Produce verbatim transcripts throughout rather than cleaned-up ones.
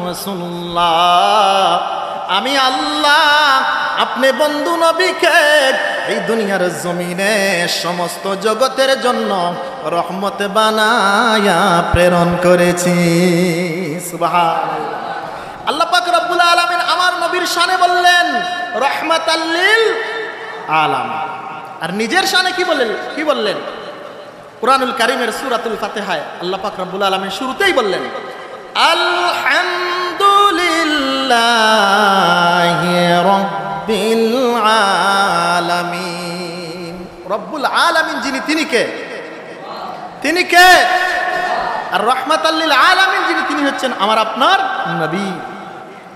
রাসূলুল্লাহ, আমি আল্লাহ আপনে বন্ধু নবীকে এই দুনিয়ার জমিনে সমস্ত জগতের জন্য রহমত বানায়া প্রেরণ করেছি। সুবহানাল্লাহ। আল্লাহ পাক রব্বুল আলামিন আমার নবীর শানে বললেন, "রাহমাতাল লিল আলামিন।" আর নিজের শানে কি বলেন, কি বললেন? কোরআনুল কারীমের সূরাতুল ফাতিহায় আল্লাহ পাক রব্বুল আলামিন শুরুতেই বললেন, "আলহামদুলিল্লাহি রাব্বিল আলামিন।" রব্বুল আলামিন যিনি, তিনি কে? তিনি কে? আর রাহমাতাল লিল আলামিন যিনি, তিনি হচ্ছেন আমার আপনার নবী।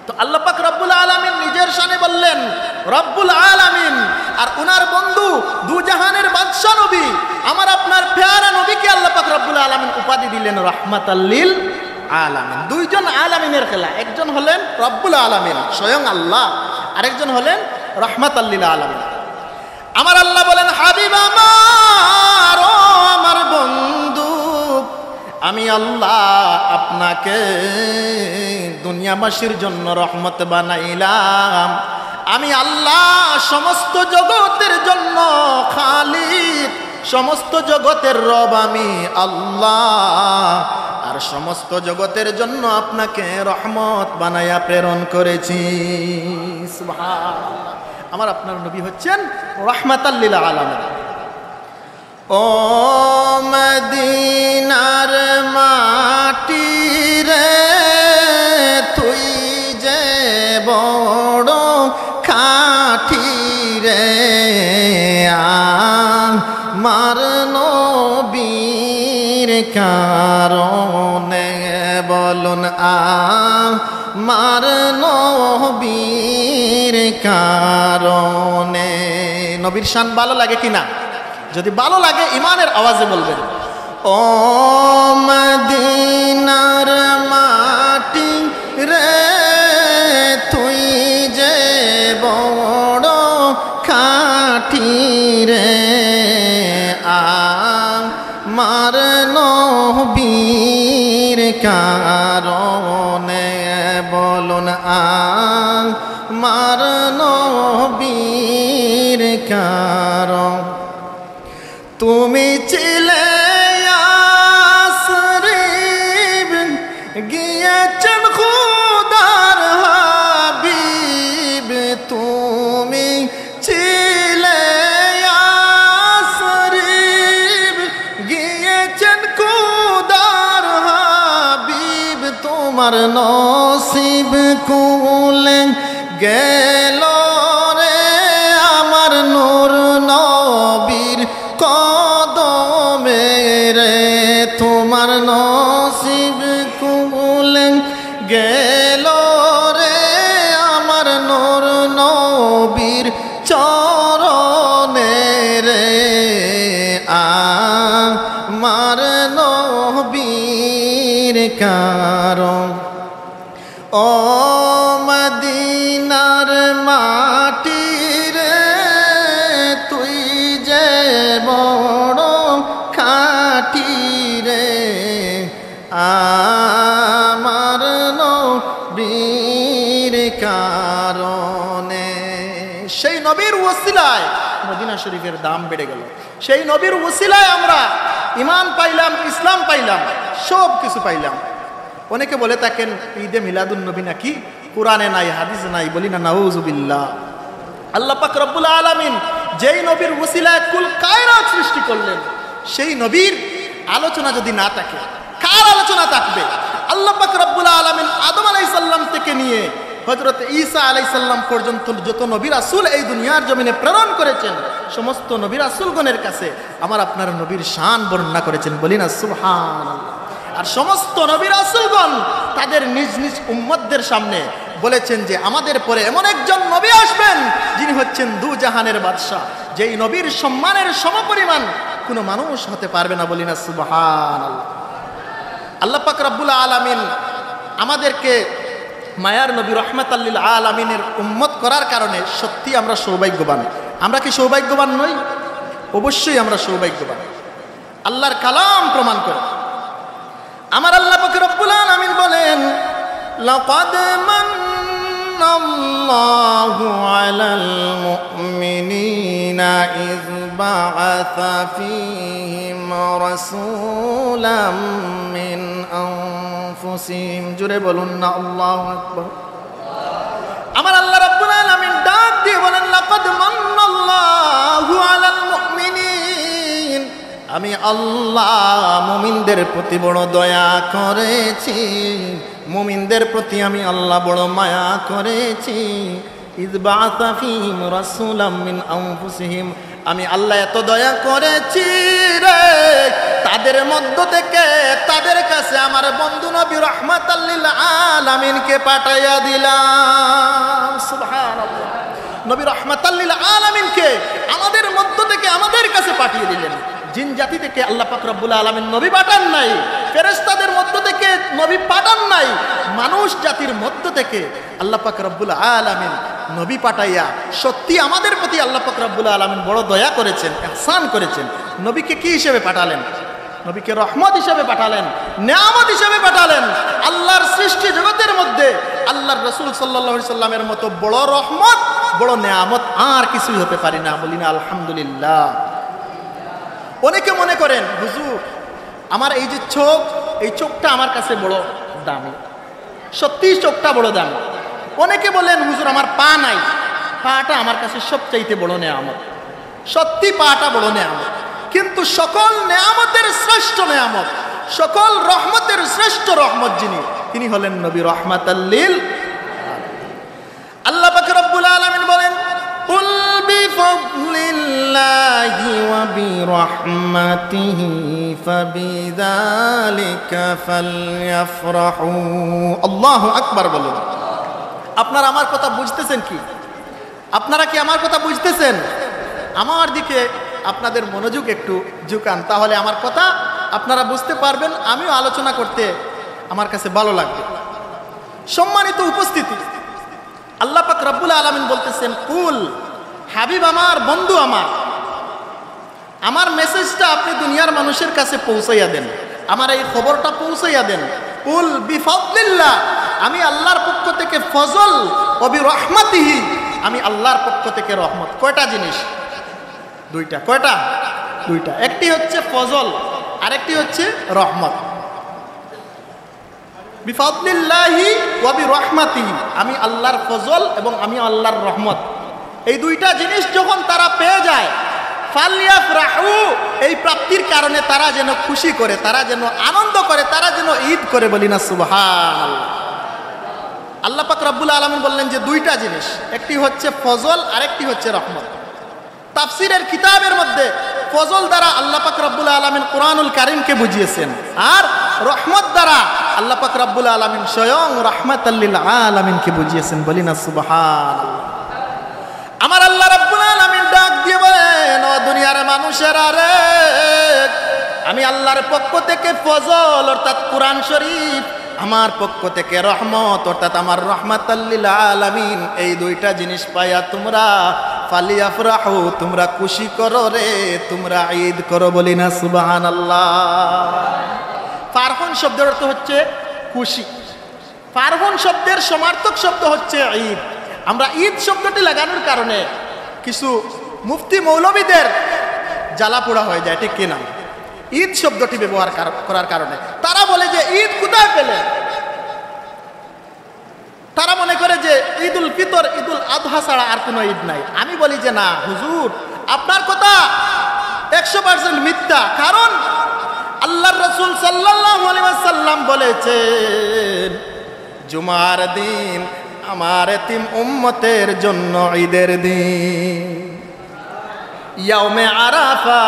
তো আল্লাহ পাক রব্বুল আলামিন নিজের শানে বললেন, "রব্বুল আলামিন", আর উনার বন্ধু দুজাহানের বাদশা নবী, আমার আপনার পেয়ারা নবীকে আল্লাহ পাক রব্বুল আলামিন উপাধি দিলেন রাহমাতাল লিল আলামিন। দুইজন আলামিনের খেলা, একজন হলেন রব্বুল আলামিন স্বয়ং আল্লাহ, আরেকজন হলেন রাহমাতাল লিল আলামিন। আমার আল্লাহ বলেন, "হাবিব আমার, ও আমার বন্ধু, আমি আল্লাহ আপনাকে দুনিয়াবাসীর জন্য রহমত বানাইলাম। আমি আল্লাহ সমস্ত জগতের জন্য খালিক, সমস্ত জগতের রব আমি আল্লাহ, আর সমস্ত জগতের জন্য আপনাকে রহমত বানাইয়া প্রেরণ করেছি।" সুবহানাল্লাহ। আমার আপনার নবী হচ্ছেন রাহমাতাল লিল আলামিন। ও মদিনার মাটি রে, তুই যে বড় খাঁটি রে, আমার নবীর কারণে, বলুন, আমার নবীর কারণে। নবীর শান ভালো লাগে কি না? যদি ভালো লাগে, ইমানের আওয়াজে বলবেন, "ও মদিনার মাটি রে, তুই যে বড় খাঁটি রে, আমার নবীর কারণে, বলুন, আমার নবীর কারণ।" তুমি ছিলে ইয়াসরিব, গিয়েছেন খুদার হাবিব। তুমি ছিলে ইয়াসরিব, গিয়েছেন খুদার হাবিব। তোমার নসিব কুলে গেল রে আমার নূর নবীর কদমে রে। তোমার নসিব কুলে গেল রে আমার নূর নবীর চরণে রে, আমার নবীর কারণ। ও মদিনার মাটি রে, তুই যে বড় খাঁটি রে, আমার নবীর কারণে। সেই নবীর ওসিলায় মদিনা শরীফের দাম বেড়ে গেল। সেই নবীর ওসিলায় আমরা ইমান পাইলাম, ইসলাম পাইলাম, সব কিছু পাইলাম। অনেকে বলে থাকেন, "ঈদে মিলাদুন নবী নাকি কোরআনে নাই, হাদিসে নাই।" বলি না, নাউজুবিল্লাহ। আল্লাহ পাক রব্বুল আলামিন যেই নবীর ওসিলায় কুল কায়নাত সৃষ্টি করলেন, সেই নবীর আলোচনা যদি না থাকে, কার আলোচনা থাকবে? আল্লাহ পাক রব্বুল আলামিন আদম আলাইহিস সালাম থেকে নিয়ে হযরত ঈসা আলাইহিস সালাম পর্যন্ত যত নবী রাসূল এই দুনিয়ার জমিনে প্রেরণ করেছেন, সমস্ত নবী রাসূলগণের কাছে আমার আপনার নবীর শান বর্ণনা করেছেন। বলি না, সুবহানাল্লাহ। আর সমস্ত নবী রাসূলগণ তাদের নিজ নিজ উম্মতদের সামনে বলেছেন যে, "আমাদের পরে এমন একজন নবী আসবেন, যিনি হচ্ছেন দু জাহানের বাদশা, যেই নবীর সম্মানের সমপরিমাণ কোনো মানুষ হতে পারবে না।" বলি না, সুবহানাল্লাহ। আল্লাহ পাক রব্বুল আলামিন আমাদেরকে মায়ার নবী রাহমাতাল লিল আলামিনের উম্মত করার কারণে সত্যি আমরা সৌভাগ্যবান। আমরা কি সৌভাগ্যবান নই? অবশ্যই আমরা সৌভাগ্যবান। আল্লাহর কালাম প্রমাণ করে। আমার আল্লাহ পাক রব্বুল আলামিন বলেন, لقد من الله على المؤمنين إذ بعث فيهم رسولا من أنفسهم. জোরে বলুন না, আল্লাহু আকবার। আমার আল্লাহ রাব্বুল আলামিন ডাক দিয়ে বলেন, لقد من الله على المؤمنين। আমি আল্লাহ মুমিনদের প্রতি বড় দয়া করেছি, মুমিনদের প্রতি আমি আল্লাহ বড় মায়া করেছি। إذ بعث فيهم رسولا من أنفسهم। আমি আল্লাহ এত দয়া করেছি রে, তাদের মধ্য থেকে তাদের কাছে আমার বন্ধু নবী রাহমাতাল লিল আলামিনকে পাঠাইয়া দিলাম। সুবহানাল্লাহ। নবী রাহমাতাল লিল আলামিনকে আমাদের মধ্য থেকে আমাদের কাছে পাঠিয়ে দিলেন। জিন জাতি থেকে আল্লাহ পাক রব্বুল আলামিন নবী পাঠান নাই, ফেরেশতাদের মধ্য থেকে নবী পাঠান নাই, মানুষ জাতির মধ্য থেকে আল্লাহ পাক রব্বুল আলামিন নবী পাঠাইয়া সত্যি আমাদের প্রতি আল্লাহ পাক রব্বুল আলামিন বড় দয়া করেছেন, ইহসান করেছেন। নবীকে কি হিসেবে পাঠালেন? নবীকে রহমত হিসেবে পাঠালেন, নেয়ামত হিসেবে পাঠালেন। আল্লাহর সৃষ্টি জগতের মধ্যে আল্লাহর রাসূল সাল্লাল্লাহু আলাইহি সাল্লামের মতো বড় রহমত, বড় নেয়ামত আর কিছুই হতে পারে না। বলি না আলহামদুলিল্লাহ। অনেকে মনে করেন, "হুজুর, আমার এই যে চোখ, এই চোখটা আমার কাছে বড় দামি।" সত্যিই চোখটা বড় দামি। অনেকে বলেন, "হুজুর, আমার পা নাই।" পাটা আমার কাছে সবচাইতে বড় নেয়ামত। সত্যি পাটা বড় নেয়ামত, কিন্তু সকল নেয়ামতের শ্রেষ্ঠ নেয়ামত, সকল রহমতের শ্রেষ্ঠ রহমত যিনি, তিনি হলেন নবী রাহমাতাল লিল আলামিন। আল্লাহ পাক রব্বুল আলামিন বলেন, قل بفضل الله وبرحمته فبذلك فليفرحوا। আল্লাহু আকবার বলুন। আপনারা আমার কথা বুঝতেছেন কি? আপনারা কি আমার কথা বুঝতেছেন? আমার দিকে আপনাদের মনোযোগ একটু ঝুঁকান, তাহলে আমার কথা আপনারা বুঝতে পারবেন, আমিও আলোচনা করতে আমার কাছে ভালো লাগবে। সম্মানিত উপস্থিতি, আল্লাহ পাক রব্বুল আলামিন বলতেছেন, "কুল, হাবিব আমার, বন্ধু আমার, আমার মেসেজটা আপনি দুনিয়ার মানুষের কাছে পৌঁছাইয়া দেন, আমার এই খবরটা পৌঁছাইয়া দেন। কুল বিফাদলিল্লাহ, আমি আল্লাহর পক্ষ থেকে ফজল, ওয়া বিরহমাতিহি, আমি আল্লাহর পক্ষ থেকে রহমত।" কয়টা জিনিস? দুইটা। কয়টা? দুইটা। একটি হচ্ছে ফজল, আরেকটি হচ্ছে রহমত। বিফাদলিল্লাহি ওয়া বিরহমাতিহি, আমি আল্লাহর ফজল এবং আমি আল্লাহর রহমত। এই দুইটা জিনিস যখন তারা পেয়ে যায়, ফালইয়াফরাহু, এই প্রাপ্তির কারণে তারা যেন খুশি করে, তারা যেন আনন্দ করে, তারা যেন ঈদ করে, বলি না সুবহানাল্লাহ। আল্লাহ পাক রব্বুল আলামিন বললেন যে দুইটা জিনিস, একটি হচ্ছে ফজল, আরেকটি হচ্ছে রহমত। তাফসীরের কিতাবের মধ্যে ফজল দ্বারা আল্লাহ পাক রব্বুল আলামিন কোরআনুল কারীমকে বুঝিয়েছেন, আর রহমত দ্বারা আল্লাহ পাক রব্বুল আলামিন স্বয়ং রাহমাতাল লিল আলামিনকে বুঝিয়েছেন। বলি না সুবহানাল্লাহ। আমার আল্লাহ রব্বুল আলামিন ডাক দিয়ে বলেন, "ও দুনিয়ার মানুষেরা রে, আমি আল্লাহর পক্ষ থেকে ফজল অর্থাৎ কোরআন শরীফ, আমার পক্ষ থেকে রহমত অর্থাৎ আমার রাহমাতাল লিল আলামিন, এই দুইটা জিনিস পাইয়া তোমরা ফালিয়াফরাহু, তোমরা খুশি করো রে, তোমরা ঈদ করো।" বলি না সুবহানাল্লাহ। ফারহুন শব্দের অর্থ হচ্ছে খুশি। ফারহুন শব্দের সমার্থক শব্দ হচ্ছে ঈদ। আমরা ঈদ শব্দটি লাগানোর কারণে কিছু মুফতি মৌলবীদের জ্বালা পোড়া হয়ে যায়, ঠিক কি না? ঈদ শব্দটি ব্যবহার কার-, করার কারণে তারা বলে যে, "ঈদ কোথায় পেলে?" তারা মনে করে যে ঈদুল ফিতর, ঈদুল আদহা ছাড়া আর কোনো ঈদ নাই। আমি বলি যে, "না হুজুর, আপনার কথা একশো পার্সেন্ট মিথ্যা।" কারণ আল্লাহর রাসূল সাল্লাল্লাহু আলাইহি ওয়াসাল্লাম বলেছেন, "জুমার দিন আমার এতিম উম্মতের জন্য ঈদের দিন।" ইয়াউমে আরাফা,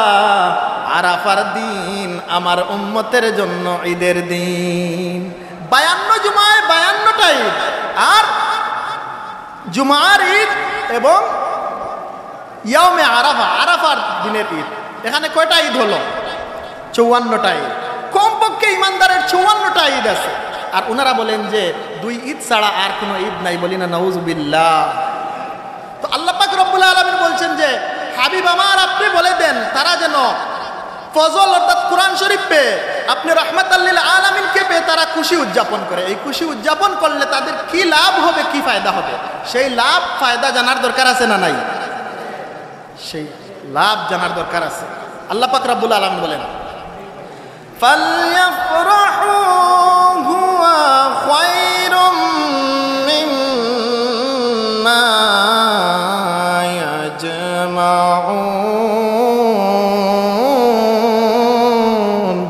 আরাফার দিন আমার উম্মতের জন্য ঈদের দিন। বায়ান্ন জুমায় বায়ান্নটা ঈদ, আর জুমার ঈদ এবং ইয়াউমে আরাফা, আরাফার দিনের ঈদ। এখানে কয়টা ঈদ হলো? চৌয়ান্নটা ঈদ। কমপক্ষে ইমানদারের চৌয়ান্নটা ঈদ আছে। আর ওনারা বলেন যে দুই ঈদ ছাড়া আর কোনো ঈদ নাই। বলি না নাউজুবিল্লাহ। তো আল্লাহ পাক রব্বুল আলামিন বলছেন যে, "হাবিব আমার, আপনি বলে দেন তারা যেন ফজল অর্থাৎ কোরআন শরীফ পেয়ে, আপনি রহমাতাল লিল আলামিনকে পেয়ে তারা খুশি উদযাপন করে। এই খুশি উদযাপন করলে তাদের কি লাভ হবে, কি ফায়দা হবে, সেই লাভ ফায়দা জানার দরকার আছে না নাই? সেই লাভ জানার দরকার আছে। আল্লাহ পাক রাব্বুল আলামিন বলেন, "ফালইয়াফরাহু হুয়া খায়রুম মিম্মা ইয়াজমাউন।"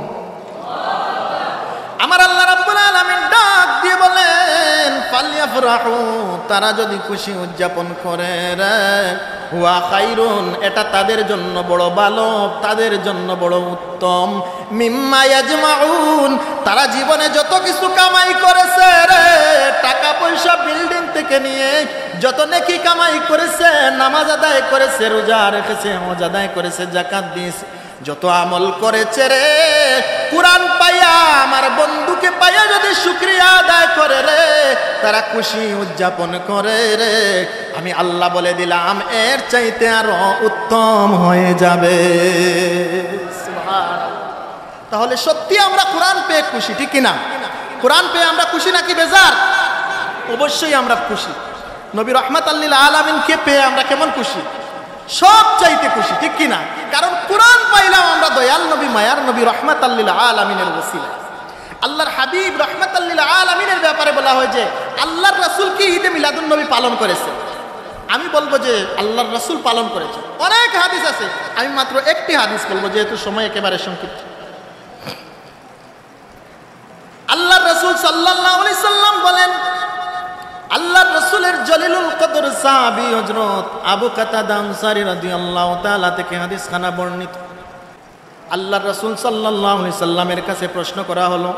আমার আল্লাহ রাব্বুল আলামিন ডাক দিয়ে বলেন, "ফালইয়াফরাহু", তারা যদি খুশি উদযাপন করে রে, "হুয়া খায়রুন", এটা তাদের জন্য বড় ভালো, তাদের জন্য বড় উত্তম, "মিম্মা ইয়াজমাউন", তারা জীবনে যত কিছু কামাই করেছে রে, টাকা পয়সা, বিল্ডিং থেকে নিয়ে যত নেকি কামাই করেছে, নামাজ আদায় করেছে, রোজা রেখেছে, হজ আদায় করেছে, যাকাত দিয়েছে, যত আমল করেছে রে, কোরআন পাইয়া, আমার বন্ধুকে পাইয়া যদি শুকরিয়া আদায় করে রে, তারা খুশি উদযাপন করে রে, আমি আল্লাহ বলে দিলাম, এর চাইতে আরো উত্তম হয়ে যাবে। সুবহানাল্লাহ। তাহলে সত্যি আমরা কোরআন পেয়ে খুশি, ঠিক কি না? কোরআন পেয়ে আমরা খুশি নাকি বেজার? অবশ্যই আমরা খুশি। নবী রহমাতাল লিল আলামিনকে পেয়ে আমরা কেমন খুশি? সব চাইতে খুশি, ঠিক কি না? কারণ কোরআন পাইলাম আমরা দয়াল নবী, মায়ার নবী, রহমাতাল লিল আলামিনের ওসিলায়। আল্লাহর হাবিব রহমাতাল লিল আলামিনের ব্যাপারে বলা হয় যে আল্লাহর রাসূল কি ঈদে মিলাদুন নবী পালন করেছে? আমি বলবো যে আল্লাহর রাসূল পালন করেছেন। অনেক হাদিস আছে, আমি মাত্র একটি হাদিস বলবো, যেহেতু সময় একেবারে সংক্ষিপ্ত। আল্লাহর রাসূল সাল্লাল্লাহু আলাইহি সাল্লাম বলেন, আল্লাহর রাসূলের জলিলুল কদর সাহাবী হযরত আবু কাতাদা আনসারী রাদিয়াল্লাহু তাআলা থেকে হাদিসখানা বর্ণিত। আল্লাহর রাসূল সাল্লাল্লাহু আলাইহি সাল্লামের কাছে প্রশ্ন করা হলো,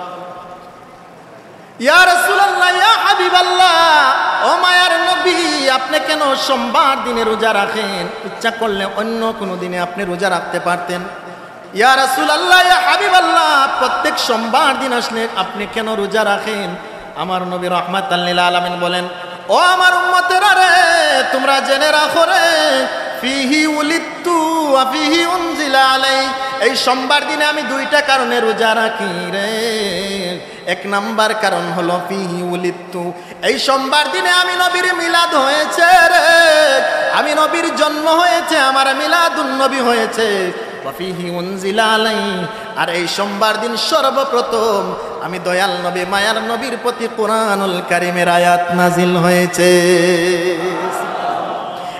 "ইয়া রাসূলুল্লাহ, ইয়া হাবিবাল্লাহ, ও মায়ার নবী, আপনি কেন সোমবার দিনে রোজা রাখেন? ইচ্ছা করলে অন্য কোনো দিনে আপনি রোজা রাখতে পারতেন।" ইয়া রাসূলুল্লাহ, ইয়া হাবিবাল্লাহ, প্রত্যেক সোমবার দিন আসলে আপনি কেন রোজা রাখেন? আমার নবী রহমাতাল লিল আলামিন বলেন, "ও আমার উম্মতেরা রে, তোমরা জেনে রাখো রে, ফিহি উলিদতু ওয়া ফিহি উনজিলা আলাই।" এই সোমবার দিনে আমি দুইটা কারণে রোজা রাখি রে। এক নাম্বার কারণ হলো ফিহি উলিদতু, এই সোমবার দিনে আমি নবীর মিলাদ হয়েছে রে, আমি নবীর জন্ম হয়েছে, আমার মিলাদুন নবী হয়েছে। ওয়া ফিহি উনজিলা আলাই, আর এই সোমবার দিন সর্বপ্রথম আমি দয়াল নবী, মায়ার নবীর প্রতি কোরআনুল কারীমের আয়াত নাজিল হয়েছে।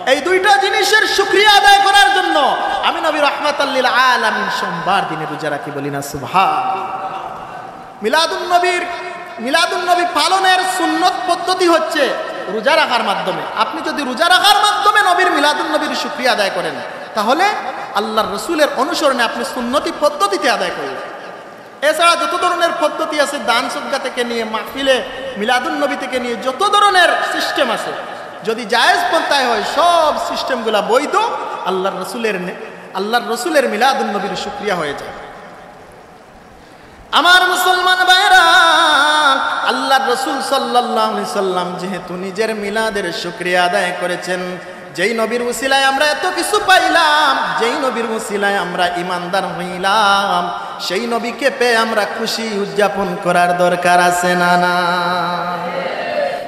এই দুইটা জিনিসের শুকরিয়া আদায় করার জন্য আমি নবী রহমাতাল লিল আলামিন সোমবার দিনে রোজা রাখি, বলি না সুবহান। মিলাদুন নবীর, মিলাদুন নবী পালনের সুন্নত পদ্ধতি হচ্ছে রোজা রাখার মাধ্যমে। আপনি যদি রোজা রাখার মাধ্যমে নবীর, মিলাদুন নবীর শুকরিয়া আদায় করেন, তাহলে আল্লাহর রসুলের অনুসরণে আপনি সুন্নতি পদ্ধতিতে আদায় করলেন। এছাড়া যত ধরনের পদ্ধতি আছে, দান সদকা থেকে নিয়ে, মাহফিলে মিলাদুন নবী থেকে নিয়ে যত ধরনের সিস্টেম আছে, যদি জায়েজ পন্থায় হয়, সব সিস্টেমগুলা বৈধ। আল্লাহর রসুলের নে-, আল্লাহর রসুলের মিলাদুন নবীর শুকরিয়া হয়ে যায়। আমার মুসলমান ভাইরা, আল্লাহর রসুল সাল্লাল্লাহু আলাইহি সাল্লাম যেহেতু নিজের মিলাদের শুকরিয়া আদায় করেছেন, যেই নবীর উসিলায় আমরা এত কিছু পাইলাম, যেই নবীর উসিলায় আমরা ইমানদার হইলাম, সেই নবীকে পেয়ে আমরা খুশি উদযাপন করার দরকার আছে না না?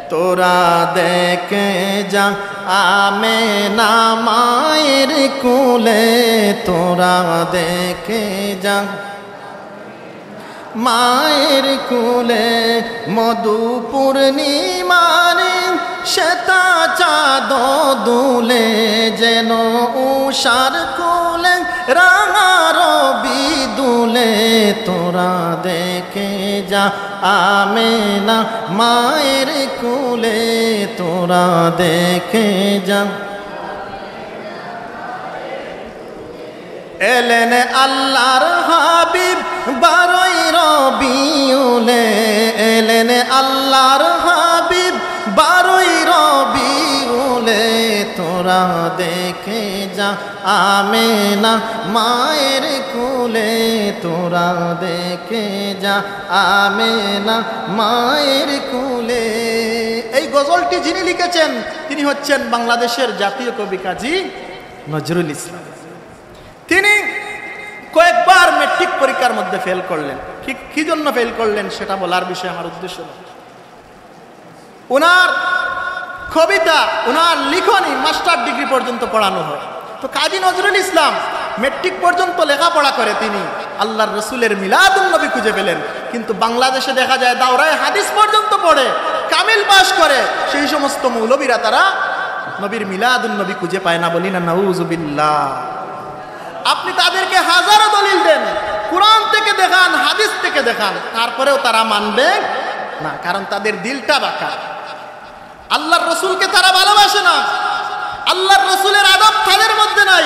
তোরা দেখে যা আমেনা মায়ের কোলে, তোরা দেখে যা মায়ের কোলে মধু পূর্ণিমারে শ্বেতা চাঁদ দুলে, যেন উষার কোলে রাঙা রবি দুলে। তোরা দেখে যা আমেনা মায়ের কোলে, তোরা দেখে যা। এলেন আল্লাহর হাবিব বারোই রবিউলে, এলেন আল্লাহর হাবিব বারোই রবিউলে। তোরা দেখে যা আমেনা মায়ের কোলে, তোরা দেখে যা আমেনা মায়ের কোলে। এই গজলটি যিনি লিখেছেন, তিনি হচ্ছেন বাংলাদেশের জাতীয় কবি কাজী নজরুল ইসলাম। তিনি কয়েকবার ঠিক পরীক্ষার মধ্যে ফেল করলেন। কি, কি জন্য ফেল করলেন সেটা বলার বিষয় আমার উদ্দেশ্য না। ওনার কবিতা, ওনার লিখনী মাস্টার ডিগ্রি পর্যন্ত পড়ানো হয়। তো কাজী নজরুল ইসলাম ম্যাট্রিক পর্যন্ত লেখাপড়া করে তিনি আল্লাহর রসুলের মিলাদুন নবী খুঁজে পেলেন, কিন্তু বাংলাদেশে দেখা যায় দাওরায়ে হাদিস পর্যন্ত পড়ে, কামিল পাশ করে, সেই সমস্ত মৌলবীরা তারা নবীর মিলাদুন নবী খুঁজে পায় না, বলি না নাউজুবিল্লাহ। আপনি তাদেরকে হাজারো দলিল দেন, কোরআন থেকে দেখান, হাদিস থেকে দেখান, তারপরেও তারা মানবে না, কারণ তাদের দিলটা বাঁকা। আল্লাহর রসুলকে তারা ভালোবাসে না, আল্লাহর রসুলের আদব তাদের মধ্যে নাই,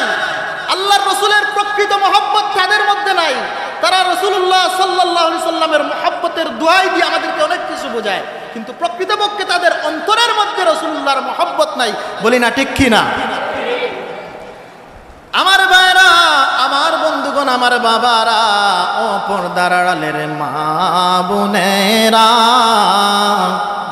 আল্লাহর রসুলের প্রকৃত মহব্বত তাদের মধ্যে নাই। তারা রাসূলুল্লাহ সাল্লাল্লাহু আলাইহি সাল্লামের মহব্বতের দোহাই দিয়ে আমাদেরকে অনেক কিছু বোঝায়, কিন্তু প্রকৃতপক্ষে তাদের অন্তরের মধ্যে রাসূলুল্লাহর মহব্বত নাই। বলি না, ঠিক কি না? আমার ভাইরা, আমার বন্ধুগণ, আমার বাবারা, ও পর্দার আড়ালের মা বোনেরা,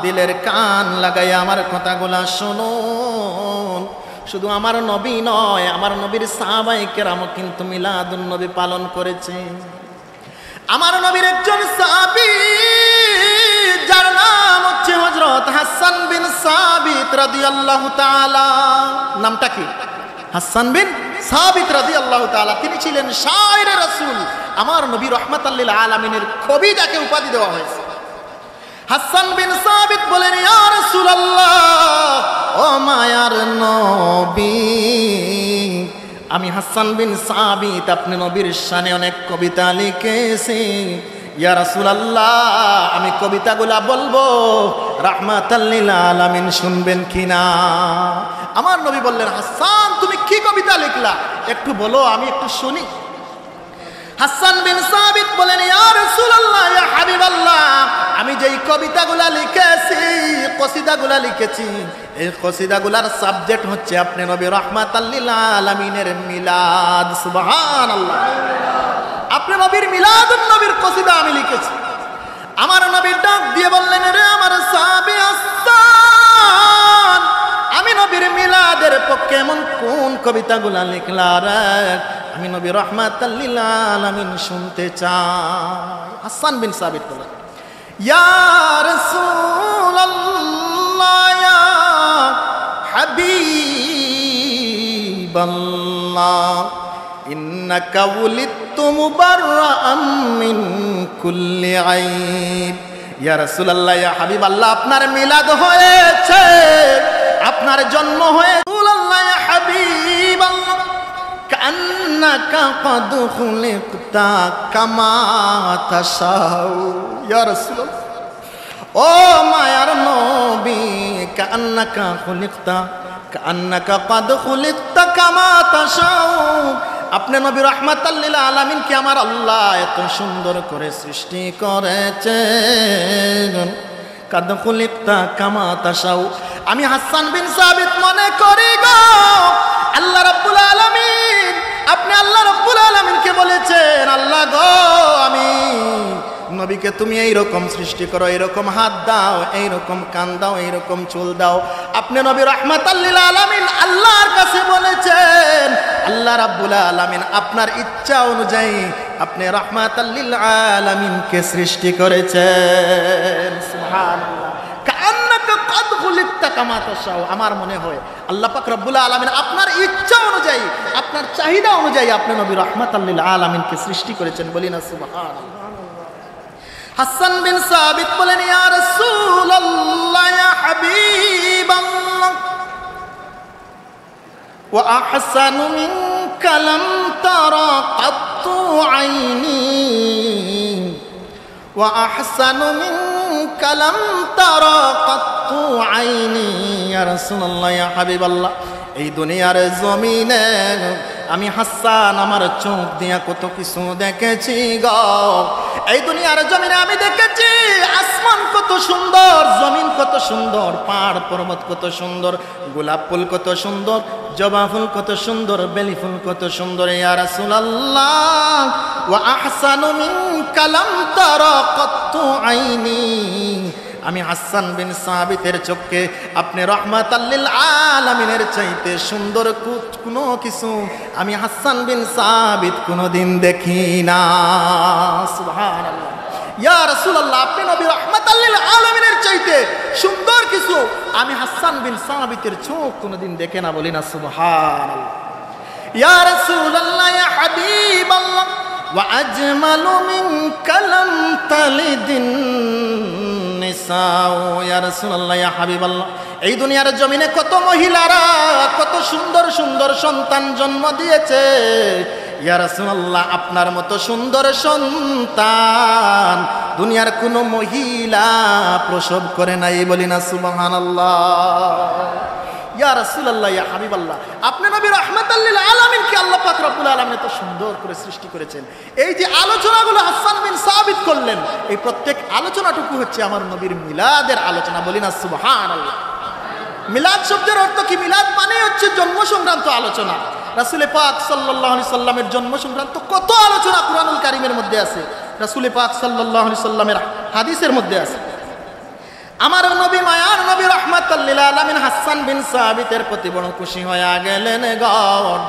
দিলের কান লাগাই আমার কথাগুলা শুনুন। শুধু আমার নবী নয়, আমার নবীর সাহাবায়ে কেরামও কিন্তু মিলাদুন নবী পালন করেছে। আমার নবীর একজন সাহাবী, যার নাম হচ্ছে হযরত হাসান বিন সাবিত রাদিয়াল্লাহু তাআলা। নামটা কি? হাসান বিন সাবিত রাদিয়াল্লাহু তাআলা। তিনি ছিলেন শায়রে রাসূল। আমার নবী রহমাতাল লিল আলামিনের কবি যাকে উপাধি দেওয়া হয়েছে। হাসান বিন সাবিত বলেন, "ইয়া রাসূলুল্লাহ, ও মায়ার নবী, আমি হাসান বিন সাবিত আপনি নবীর শানে অনেক কবিতা লিখেছি। ইয়া রাসূলুল্লাহ, আমি কবিতাগুলা বলবো, রাহমাতাল লিল আলামিন শুনবেন কি না?" আমার নবী বললেন, "হাসান, তুমি কি কবিতা লিখলা? একটু বলো, আমি একটু শুনি।" হাসান বিন সাবিত বলেন, "ইয়া রাসূলুল্লাহ, ইয়া হাবিবাল্লাহ, আমি যেই কবিতাগুলা লিখেছি, কসিদাগুলা লিখেছি, এই কসিদাগুলার সাবজেক্ট হচ্ছে আপনি নবী রহমাতাল লিল আলামিনের মিলাদ।" সুবহানাল্লাহ। আপনি নবীর মিলাদুন নবীর কসিদা আমি লিখেছি। আমার নবী ডাক দিয়ে বললেন, "রে আমার সাহাবী হাসান, আমি নবীর মিলাদের পক্ষে এমন কোন কবিতাগুলা লিখলা রে? আমি নবী রহমাতাল লিল আলামিন শুনতে চাই।" হাসান বিন সাবিত বলেন, ইয়া রাসূলুল্লাহ, ইয়া হাবিবাল্লাহ, ইন্নাকা উলিদতা মুবাররাআম মিন কুল্লি আইব। ইয়া রাসূলুল্লাহ, ইয়া হাবিবাল্লাহ, আপনার মিলাদ হয়েছে, আপনার জন্ম হয়ে, রাসূলুল্লাহ, ইয়া হাবিবাল্লাহ, কাআন্নাকা ক্বাদ খুলিকতা কামা তাশাউ। ইয়া রাসূলুল্লাহ, ও মায়ার নবী, কাআন্নাকা খুলিকতা, কাআন্নাকা ক্বাদ খুলিকতা কামা তাশাউ। আপনি নবী রহমাতাল লিল আলামিনকে আমার আল্লাহ এত সুন্দর করে সৃষ্টি করেছেন। কাদ খুলিকতা কামা তাশাউ। আমি হাসান বিন সাবিত মনে করি গো, আল্লাহ রাব্বুল আলামিন, আপনি আল্লাহ রাব্বুল আলামিনকে বলেছেন, "আল্লাহ গো, আমি নবীকে তুমি এইরকম সৃষ্টি করো, এইরকম হাত দাও, এইরকম কান দাও, এইরকম চুল দাও।" আপনি নবী রহমাতাল লিল আলামিন আল্লাহর কাছে বলেছেন, আল্লাহ রাব্বুল আলামিন আপনার ইচ্ছা অনুযায়ী আপনি রহমাতাল লিল আলামিনকে সৃষ্টি করেছেন। সুবহানাল্লাহ। কাআন্নাকা ক্বাদ খুলিকতা কামা তাশাউ। আমার মনে হয় আল্লাহ পাক রব্বুল আলামিন আপনার ইচ্ছা অনুযায়ী, আপনার চাহিদা অনুযায়ী আপনি নবী রহমাতাল লিল আলামিনকে সৃষ্টি করেছেন। বলি না সুবহানাল্লাহ। হাসান বিন সাবিত বলেন, ইয়া রাসূলুল্লাহ, ইয়া হাবিবাল্লাহ, ওয়া আহসানু মিনকা লাম তারা কাত্তু আইনি, ওয়া আহসানু মিনকা লাম তারা কাত্তু আইনি। ইয়া রাসূলুল্লাহ, ইয়া হাবিবাল্লাহ, এই দুনিয়ার জমিনে আমি হাসান আমার চোখ দিয়া কত কিছু দেখেছি গো। এই দুনিয়ার জমিনে আমি দেখেছি আসমান কত সুন্দর, জমিন কত সুন্দর, পাহাড় পর্বত কত সুন্দর, গোলাপ ফুল কত সুন্দর, জবা ফুল কত সুন্দর, বেলি ফুল কত সুন্দর। ইয়া রাসূলুল্লাহ, ওয়া আহসানু মিনকা লাম তারা কাত্তু আইনি। আমি হাসান বিন সাবিতের চোখকে আপনি রহমাতাল লিল আলামিনের চাইতে সুন্দর কু-, কোনো কিছু আমি হাসান বিন সাবিত কোনোদিন দেখি না। সুবহানাল্লাহ। ইয়া রাসূলুল্লাহ, আপনি নবী রহমাতাল লিল আলামিনের চাইতে সুন্দর কিছু আমি হাসান বিন সাবিতের চোখ কোনোদিন দেখে না, বলি না সুবহানাল্লাহ। ইয়া রাসূলুল্লাহ, ইয়া হাবিবাল্লাহ, ওয়া আজমালু মিনকা লাম তালিদিন নিসাউ। ইয়া রাসূলুল্লাহ, ইয়া হাবিবাল্লাহ, এই দুনিয়ার জমিনে কত মহিলারা কত সুন্দর সুন্দর সন্তান জন্ম দিয়েছে। ইয়া রাসূলুল্লাহ, আপনার মতো সুন্দর সন্তান দুনিয়ার কোনো মহিলা প্রসব করে নাই, বলি না সুবহানাল্লাহ। ইয়া রাসূলুল্লাহ, ইয়া হাবিবাল্লাহ, আপনি নবী রহমাতাল লিল আলামিনকে আল্লাহ পাক রব্বুল আলামিন এত সুন্দর করে সৃষ্টি করেছেন। এই যে আলোচনাগুলো হাসান বিন সাবিত করলেন, এই প্রত্যেক আলোচনাটুকু হচ্ছে আমার নবীর মিলাদের আলোচনা, বলি না সুবহানাল্লাহ। মিলাদ শব্দের অর্থ কি? মিলাদ মানেই হচ্ছে জন্ম সংক্রান্ত আলোচনা। রাসূলে পাক সাল্লাল্লাহু আলাইহি সাল্লামের জন্ম সংক্রান্ত কত আলোচনা কুরআনুল কারীমের মধ্যে আছে, রাসূলে পাক সাল্লাল্লাহু আলাইহি সাল্লামের হাদিসের মধ্যে আছে। আমার নবী, মায়ার নবী, রহমাতাল লিল আলামিন হাসান বিন সাবিতের প্রতি বড় খুশি হইয়া গেলেন গো,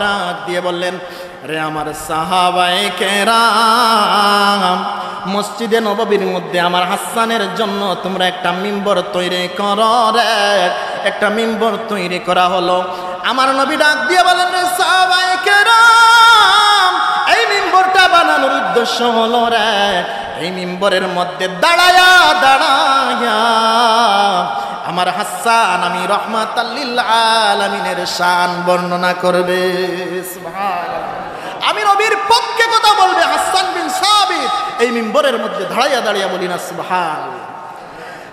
ডাক দিয়ে বললেন, রে আমার সাহাবায়ে কেরাম, মসজিদে নববীর মধ্যে আমার হাসানের জন্য তোমরা একটা মিম্বর তৈরি করো রে। একটা মিম্বর তৈরি করা হলো। আমার নবী ডাক দিয়ে বলেন, রে সাহাবায়ে কেরাম, এই মিম্বরটা বানানোর উদ্দেশ্য হলো রে, এই মিম্বরের মধ্যে দাঁড়ায়া দাঁড়ায়া আমার হাসান, আমি রহমাতাল লিল আলামিনের শান বর্ণনা করবে। সুবহানাল্লাহ। আমি নবীর পক্ষে কথা বলবে হাসান বিন সাবিত, এই মিম্বরের মধ্যে দাঁড়াইয়া দাঁড়াইয়া, বলি না সুবহানাল্লাহ।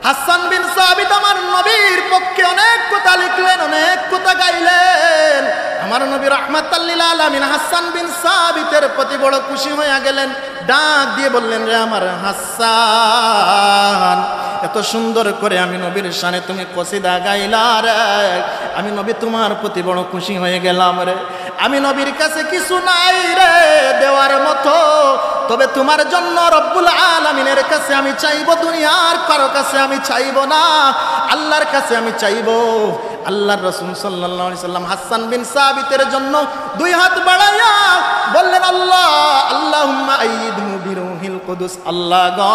হাসান বিন সাবিত আমার নবীর পক্ষে অনেক কথা লিখলেন, অনেক কথা গাইলেন। আমার নবী রহমাতাল লিল আলামিন হাসান বিন সাবিতের প্রতি বড় খুশি হইয়া গেলেন, ডাক দিয়ে বললেন, রে আমার হাসান, এত সুন্দর করে আমি নবীর শানে তুমি কসিদা গাইলা রে, আমি নবী তোমার প্রতি বড় খুশি হয়ে গেলাম রে। আমি নবীর কাছে কিছু নাই রে দেওয়ার মতো, তবে তোমার জন্য রব্বুল আলামিনের কাছে আমি চাইবো, দুনিয়ার কারো কাছে আমি চাইবো না, আল্লাহর কাছে আমি চাইবো। আল্লাহর রাসূল সাল্লাল্লাহু আলাইহি সাল্লাম হাসান বিন সাবিতের জন্য দুই হাত বাড়াইয়া বললেন, আল্লাহ, আল্লাহুম্মা আইয়িদহু বিরূহিল কুদুস। আল্লাহ গো,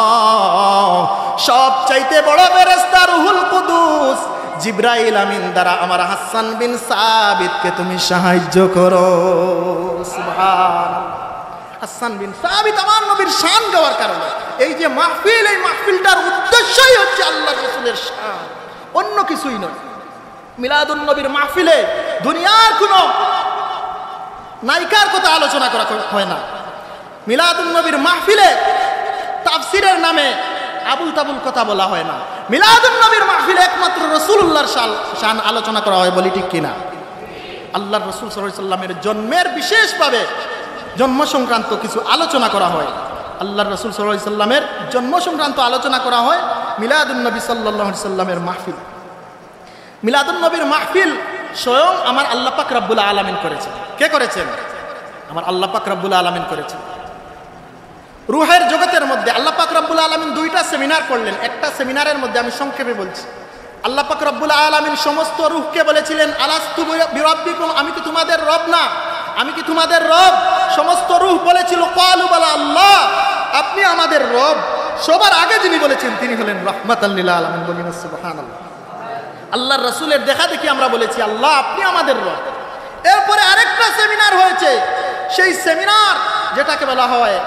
সবচাইতে বড় ফেরেশতা রুহুল কুদুস জিব্রাইল আমিন দ্বারা আমার হাসান বিন সাবিতকে তুমি সাহায্য করো। সুবহানাল্লাহ। হাসান বিন সাবিত আমার নবীর শান গাওয়ার কারণে এই যে মাহফিল, এই মাহফিলটার উদ্দেশ্যই হচ্ছে আল্লাহর রাসূলের শান, অন্য কিছুই নয়। মিলাদুন নবীর মাহফিলে দুনিয়ার কোনো নায়িকার কথা আলোচনা করা হয় না। মিলাদুন নবীর মাহফিলে তাফসিরের নামে আবুল তাবুল কথা বলা হয় না। মিলাদুন নবীর মাহফিলে একমাত্র রাসূলুল্লাহর শান, শান আলোচনা করা হয়, বলি ঠিক কিনা? আল্লাহর রাসূল সাল্লাল্লাহু আলাইহি সাল্লামের জন্মের বিশেষভাবে জন্ম সংক্রান্ত কিছু আলোচনা করা হয়। আল্লাহর রাসূল সাল্লাল্লাহু আলাইহি সাল্লামের জন্ম সংক্রান্ত আলোচনা করা হয় মিলাদুন নবী সাল্লাল্লাহু আলাইহি সাল্লামের মাহফিল। মিলাদুন নবীর মাহফিল স্বয়ং আমার আল্লাহ পাক রব্বুল আলামিন করেছেন। কে করেছেন? আমার আল্লাহ পাক রব্বুল আলামিন করেছেন। রুহের জগতের মধ্যে আল্লাহ পাক রব্বুল আলামিন দুইটা সেমিনার করলেন। একটা সেমিনারের মধ্যে আমি সংক্ষেপে বলছি, আল্লাহ পাক রব্বুল আলামিন সমস্ত রুহকে বলেছিলেন, আলাস্তু বিরাব্বিকুম, আমি কি তোমাদের রব না? আমি কি তোমাদের রব? সমস্ত রুহ বলেছিল, ক্বালু বালা আল্লাহ, আপনি আমাদের রব। সবার আগে যিনি বলেছেন তিনি হলেন রাহমাতাল লিল আলামিন। বলি না সুবহানাল্লাহ। আল্লাহর রাসূলের দেখা দেখি আমরা বলেছি, আল্লাহ, আপনি আমাদের রব। এরপরে আরেকটা সেমিনার হয়েছে, সেই সেমিনার যেটাকে বলা হয়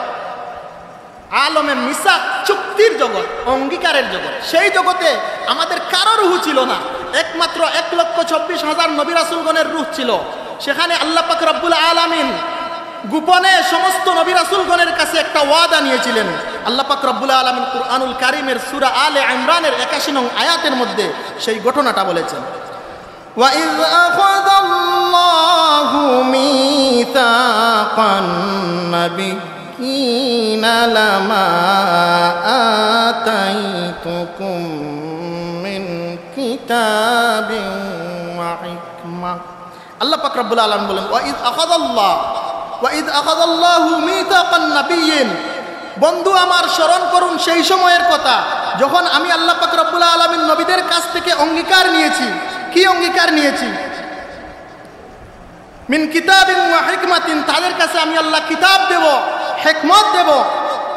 আলমে মিসাক, চুক্তির জগৎ, অঙ্গীকারের জগৎ, সেই জগতে আমাদের কারো রুহ ছিল না, একমাত্র এক লক্ষ চব্বিশ হাজার নবী রাসূলগণের রুহ ছিল। সেখানে আল্লাহ পাক রব্বুল আলামিন গোপনে সমস্ত নবী রাসূলগণের কাছে একটা ওয়াদা নিয়েছিলেন। আল্লাহ পাক রব্বুল আলামিন কুরআনুল কারীমের সূরা আলে ইমরানের একাশি নং আয়াতের মধ্যে সেই ঘটনাটা বলেছেন। وإذ أخذ الله ميثاق النبيين لما آتيتكم من كتاب وحكمة। আল্লাহ পাক রব্বুল আলামিন বলেন, وإذ أخذ الله، وإذ أخذ الله ميثاق النبيين। বন্ধু আমার, স্মরণ করুন সেই সময়ের কথা, যখন আমি আল্লাহ পাক রব্বুল আলামিন নবীদের কাছ থেকে অঙ্গীকার নিয়েছি। কি অঙ্গীকার নিয়েছি? মিন কিতাবিন ওয়া হিকমাতিন, তাদের কাছে আমি আল্লাহ কিতাব দেব, হেকমত দেব।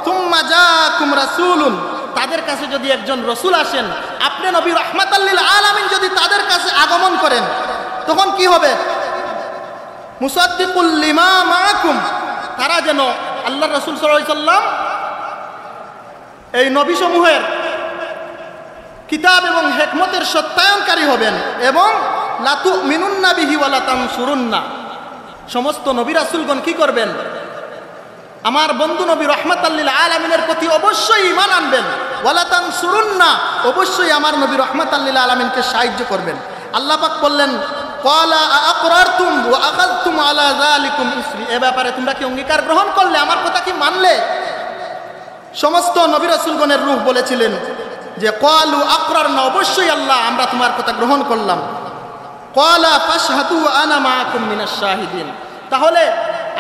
সুম্মা জাআকুম রাসূলুন, তাদের কাছে যদি একজন রসুল আসেন, আপনি নবী রাহমাতাল লিল আলামিন যদি তাদের কাছে আগমন করেন, তখন কি হবে? মুসাদ্দিকুল লিমা মাআকুম, তারা যেন আল্লাহর রাসূল সাল্লাল্লাহু আলাইহি সাল্লাম এই নবীসমূহের কিতাব এবং হেকমতের সত্যায়নকারী হবেন, এবং লাতুমিনুন্না বিহি ওয়া লাতানসুরুন্না, সমস্ত নবী রাসূলগণ কি করবেন? আমার বন্ধু নবী রাহমাতাল লিল আলামিনের প্রতি অবশ্যই ঈমান আনবেন। ওয়া লাতানসুরুন্না, অবশ্যই আমার নবী রাহমাতাল লিল আলামিনকে সাহায্য করবেন। আল্লাহ পাক বললেন, ক্বালা আআকরারতুম ওয়া আখাযতুম আলা যালিকুম ইসরি, এ ব্যাপারে তোমরা কি অঙ্গীকার গ্রহণ করলে, আমার কথা কি মানলে? সমস্ত নবী রাসূলগণের রূহ বলেছিলেন যে, ক্বালু আকরারনা, অবশ্যই আল্লাহ, আমরা তোমার কথা গ্রহণ করলাম। ক্বালা ফাশহাদু ওয়া আনা মাআকুম মিনাশ শাহিদিন, তাহলে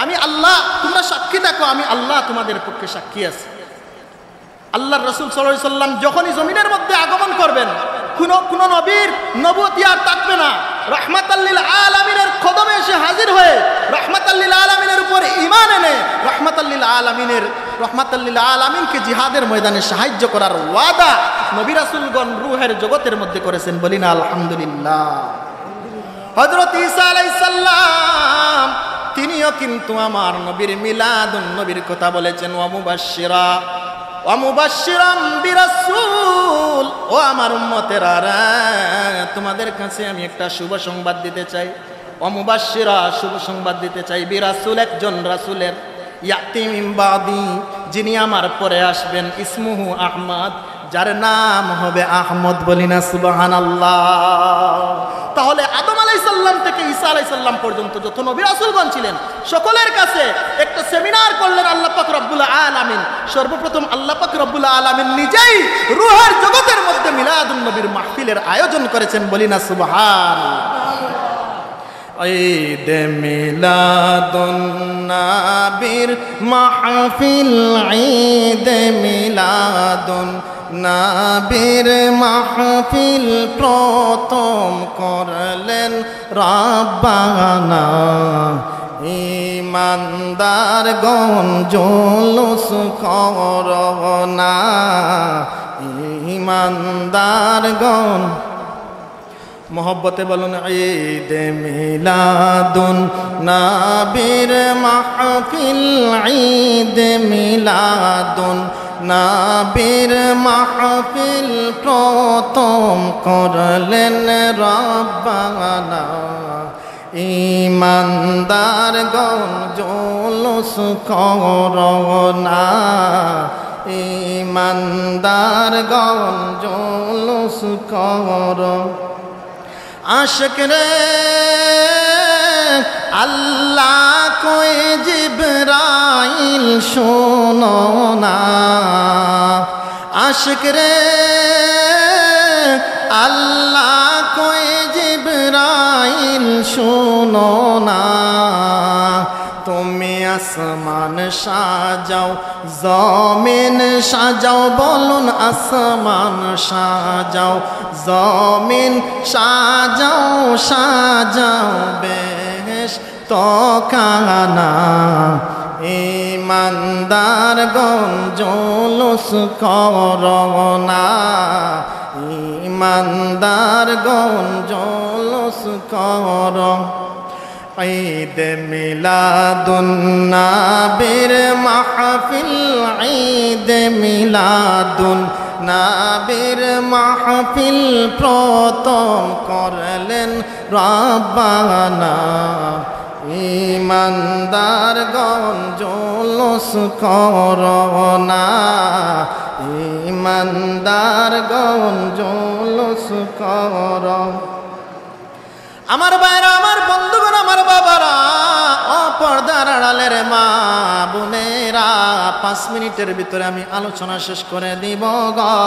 আমি আল্লাহ, তোমরা সাক্ষী থাকো, আমি আল্লাহ তোমাদের পক্ষে সাক্ষী আছি। আল্লাহর রাসূল সাল্লাল্লাহু আলাইহি সাল্লাম যখনই জমিনের মধ্যে আগমন করবেন, কোনো, কোনো নবীর নবুয়তি আর থাকবে না। রাহমাতাল লিল আলামিনের কদমে এসে হাজির হয়ে রাহমাতাল লিল আলামিনের উপর ঈমান এনে রাহমাতাল লিল আলামিনের, রাহমাতাল লিল আলামিনকে জিহাদের ময়দানে সাহায্য করার ওয়াদা নবী রাসূলগণ রূহের জগতের মধ্যে করেছেন। বলি না আলহামদুলিল্লাহ। হযরত ঈসা আলাইহিস সালাম তিনিও কিন্তু আমার নবীর মিলাদুন নবীর কথা বলেছেন, ওয়া মুবাশশিরা, ওয়া মুবাশশিরাম বিরাসূল, ও আমার উম্মতেরা, তোমাদের কাছে আমি একটা শুভ সংবাদ দিতে চাই। ওয়া মুবাশশিরা, শুভ সংবাদ দিতে চাই, বিরাসূল, একজন রাসূলের, ইয়াতি মিন বাদি, যিনি আমার পরে আসবেন, ইসমুহু আহমদ, যার নাম হবে আহমদ। বলি না সুবহানাল্লাহ। তাহলে আদম আলাইহিস সালাম থেকে ঈসা আলাইহিস সালাম পর্যন্ত যত নবী রাসূলগণ ছিলেন, সকলের কাছে একটা সেমিনার করলেন আল্লাহ পাক রব্বুল আলামিন। সর্বপ্রথম আল্লাহ পাক রব্বুল আলামিন নিজেই রূহের জগতের মধ্যে মিলাদুন নবীর মাহফিলের আয়োজন করেছেন। বলি না সুবহানাল্লাহ। ঈদে মিলাদুন নবীর মাহফিল, ঈদে মিলাদুন নবীর মাহফিল প্রথম করলেন রব্বানা। ইমানদারগণ জুলুস করো না, ইমানদারগণ মহব্বতে বলুন, ঈদে মিলাদুন নবীর মাহফিল, ঈদে মিলাদুন নবীর মাহফিল প্রথম করলেন রব্বানা। ইমানদারগণ জুলুস করো না, ইমানদারগণ জুলুস করো। আশিক রে, আল্লাহ কই জিবরাইল শুনো না। আশিক রে, আল্লাহ কই জিবরাইল শুনো না। তুমি আসমান সাজাও, জমিন সাজাও, বলুন আসমান সাজাও, জমিন সাজাও, সাজাও বেহেশত খানা। ইমানদারগণ জুলুস করো না, ইমানদারগণ জুলুস করো। ঈদে মিলাদুন নবীর মাহফিল, ঈদে মিলাদুন নবীর মাহফিল প্রথম করলেন রব্বানা। ইমানদারগণ জুলুস করো না, ইমানদারগণ জুলুস করো। আমার ভাইরা, আমার বন্ধুগণ, আমার বাবারা, ও পর্দার আড়ালের মা বোনেরা, পাঁচ মিনিটের ভিতরে আমি আলোচনা শেষ করে দিব গো।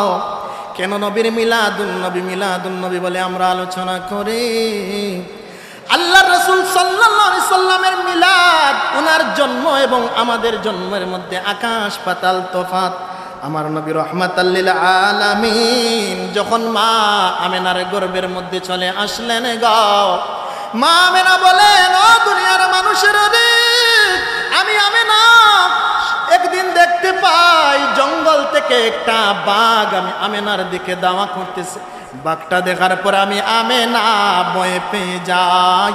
কেন নবীর মিলাদুন নবী, মিলাদুন নবী বলে আমরা আলোচনা করি? আল্লাহর রাসূল সাল্লাল্লাহু আলাইহি সাল্লামের মিলাদ, ওনার জন্ম এবং আমাদের জন্মের মধ্যে আকাশ পাতাল তফাত। আমার নবী রহমাতাল্লিল আলামিন যখন মা আমেনার গর্ভের মধ্যে চলে আসলেন গো, মা আমেনা বলেন, "ও দুনিয়ার মানুষের রে, আমি আমেনা একদিন দেখতে পাই জঙ্গল থেকে একটা বাঘ আমি আমেনার দিকে ধাওয়া করতেছে।" বাঘটা দেখার পর আমি আমেনা ভয় পেয়ে যাই।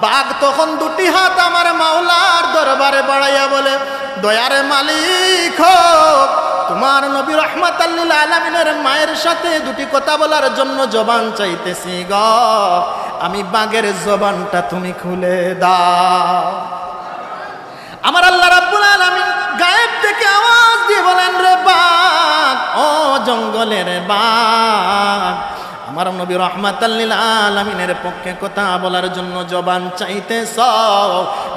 বাঘ তখন দুটি হাত আমার মাওলার দরবারে বাড়াইয়া বলে, "দয়ার মালিক হোক, তোমার নবী রহমাতাল্লিল আলামিনের মায়ের সাথে দুটি কথা বলার জন্য জবান চাইতেছি গো, আমি বাঘের জবানটা তুমি খুলে দাও।" আমার আল্লাহ রাব্বুল আলামিন গায়েব থেকে আওয়াজ দিয়ে বলেন, "রে বাঘ, ও জঙ্গলের বাঘ, আমার নবী রহমাতাল্লিল আলামিনের পক্ষে কথা বলার জন্য জবান চাইতেছ,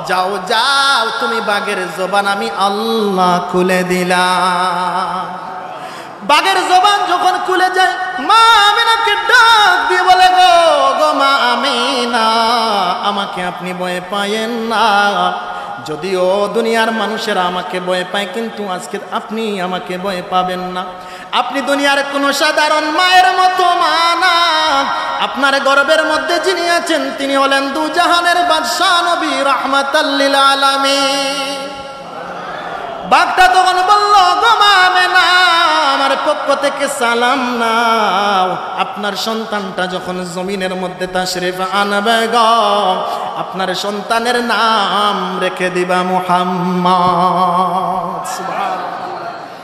যাও, যাও, তুমি বাঘের জবান আমি আল্লাহ খুলে দিলাম।" বাঘের জবান যখন খুলে যায়, মা আমেনাকে ডাক দিয়ে বলে, "গো, গো মা আমেনা, আমাকে আপনি ভয় পায়েন না। যদিও দুনিয়ার মানুষেরা আমাকে ভয় পায়, কিন্তু আজকে আপনি আমাকে ভয় পাবেন না। আপনি দুনিয়ার কোনো সাধারণ মায়ের মতো মা না। আপনার গর্ভের মধ্যে যিনি আছেন, তিনি হলেন দুজাহানের বাদশাহ নবী রহমাতাল্লিল আলামিন।" বাঘটা তখন বলল, "গো মা আমেনা, আমার পক্ষ থেকে সালাম নাও। আপনার সন্তানটা যখন জমিনের মধ্যে তাশরিফ আনবে গো, আপনার সন্তানের নাম রেখে দিবা মুহাম্মদ।" সুবহানাল্লাহ।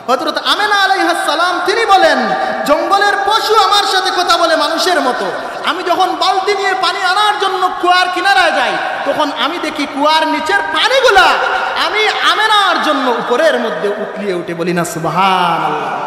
হযরত আমেনা আলাইহাস সালাম তিনি বলেন, "জঙ্গলের পশু আমার সাথে কথা বলে মানুষের মতো। আমি যখন বালতি নিয়ে পানি আনার জন্য কুয়ার কিনারায় যাই, তখন আমি দেখি কুয়ার নিচের পানিগুলা আমি আমেনার জন্য উপরের মধ্যে উতলিয়ে উঠে।" বলি না সুবহানাল্লাহ।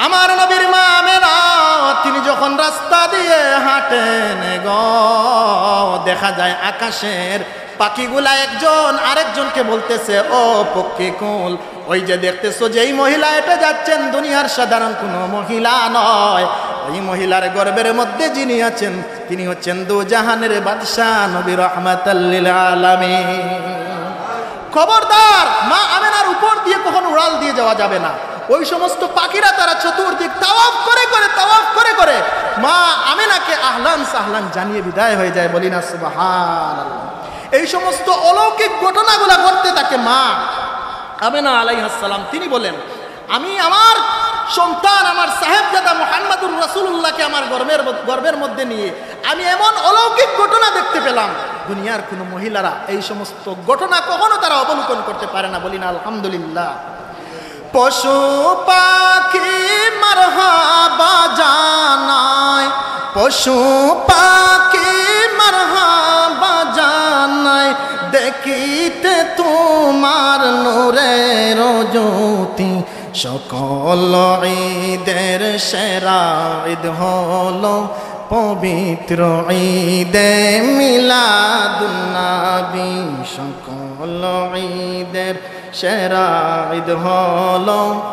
আমার নবীর মা আমেনা, তিনি যখন রাস্তা দিয়ে হাঁটেন গো, দেখা যায় আকাশের পাখিগুলা একজন আরেকজনকে বলতেছে, "ও পক্ষীকুল, ওই যে দেখতেছো যে এই মহিলা হেঁটে যাচ্ছেন, দুনিয়ার সাধারণ কোনো মহিলা নয়। ওই মহিলার গর্ভের মধ্যে যিনি আছেন, তিনি হচ্ছেন দুজাহানের বাদশাহ নবী রহমাতাল্লিল আলামিন।" খবরদার, মা আমেনার উপর দিয়ে কখনো উড়াল দিয়ে যাওয়া যাবে না। ওই সমস্ত পাখিরা তারা চতুর্দিক তাওয়াফ করে করে, তাওয়াফ করে করে মা আমেনাকে আহলান সাহলান জানিয়ে বিদায় হয়ে যায়। বলি না সুবহানাল্লাহ। এই সমস্ত অলৌকিক ঘটনাগুলা ঘটতে থাকে। মা আমেনা আলাইহাস সালাম তিনি বলেন, "আমি আমার সন্তান, আমার সাহেবজাদা মুহাম্মাদুর রাসূলুল্লাহকে আমার গর্ভের মধ-, গর্ভের মধ্যে নিয়ে আমি এমন অলৌকিক ঘটনা দেখতে পেলাম, দুনিয়ার কোনো মহিলারা এই সমস্ত ঘটনা কখনো তারা অবলোকন করতে পারে না।" বলি না আলহামদুলিল্লাহ। পশু পাখি মারহাবা জানায়, পশু পাখি মারহাবা জানায়, দেখিতে তোমার নূরের জ্যোতি। সকল ঈদের সেরা ঈদ হলো পবিত্র ঈদে মিলাদুন্নবী। সকল ঈদের সেরা ঈদ হলো